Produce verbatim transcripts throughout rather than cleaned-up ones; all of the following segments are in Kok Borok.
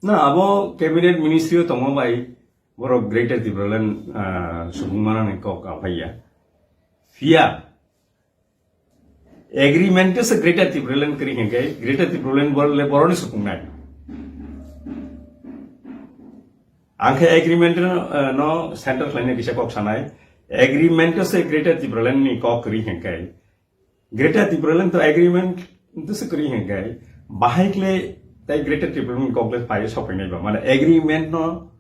Na, abo cabinet ministry o tongma bai borok Greater Tipraland, ah, subung manani kok aphaiya. Phiya agreement se Greater Tipraland kwrwi hinkhe Greater Tipraland borle boroni sukungnai. Angkhe agreement no, ah, no center khlaina kisa kok sanai. Agreement se Greater Tipraland ni kok kwrwi hinkhe Greater Tipraland to agreement to se kwrwi hinkhe bahai kle tai Greater Tipraland ni kok le phai sopainai ba. Mane agreement no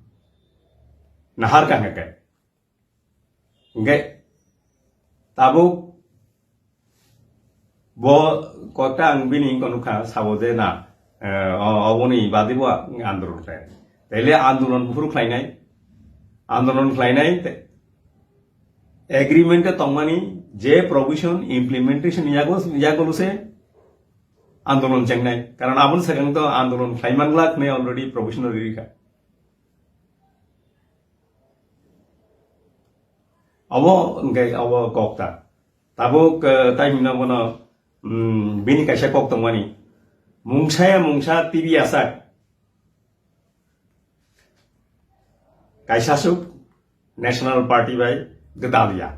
nahar ka hinkhe. Hinkhe tabuk bo kota ang bini wngkha sabo je na, eh, o-, oboni badi bo andolon khlai. Taile andolon buphuru khlainai, andolon khlainai te-, agreement e tongmani je provision implementation yago, yagolo se andolon chengnai. Karon aboni sakang to andolon khlaiman glak ne already provision rikha. Abo hwnkhe abo kokta. Tabuk, eh, tai hino bono, mm, bini kaisa kok tongmani. Mungsa ya mungsa T V asak. Kaisa suk National Party bai gwdal ya.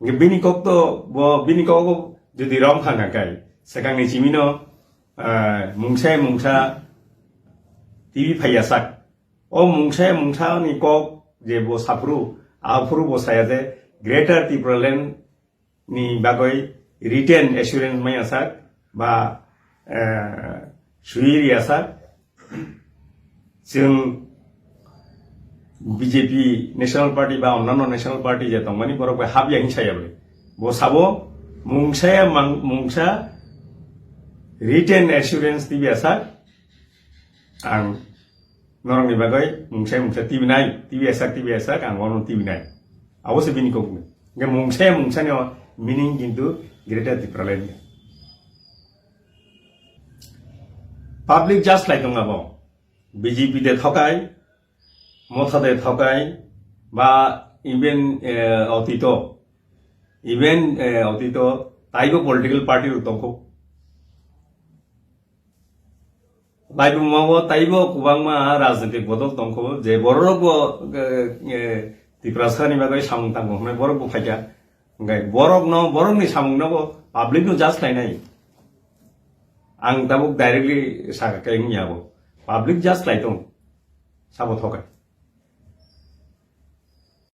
Hwnkhe bini kok to, bo, bini kok jodi rom kha hwnkha kai, swkangni chimino, eh, mungsa ya mungsa T V phaiya sak. O mungsa ya mungsa ni kok je bo saphuru, aphuru bo saya je Greater Tipraland ni bagwi written assurance maya sak ba, eh, sui riya sak. Chwng B J P National Party ba onnanno National Party je tongmani borok bai hapya hinwi saya bwle. Bo sabo mungsa ya mang-, mungsa written assurance tibya sak ang norokni bagwi mungsa ya mungsa tibinai, tibya sak, tibya sak ang ono tibinai. Abo se bini kokni. Hwnkhe mungsa ya mungsa ni meaning kintu Greater Tipraland. Public just lai tong abo. B J P de thokai, Motha de thokai, ba even, eh, otito, even, eh, otito taibo political party rok tongkho. Laibuma bo taibo kwbangma rajnitik bodol tongkho, je borok bo, eh, eh, Tiprasa ni bagwi samung tangkho hwnwi borok bo phaikha. Hwnkhe borok no, borok ni samung no bo public no judge khlainai. Ang tabuk directly sakha khe wngya bo. Public judge khlai tong. Sabo thokai.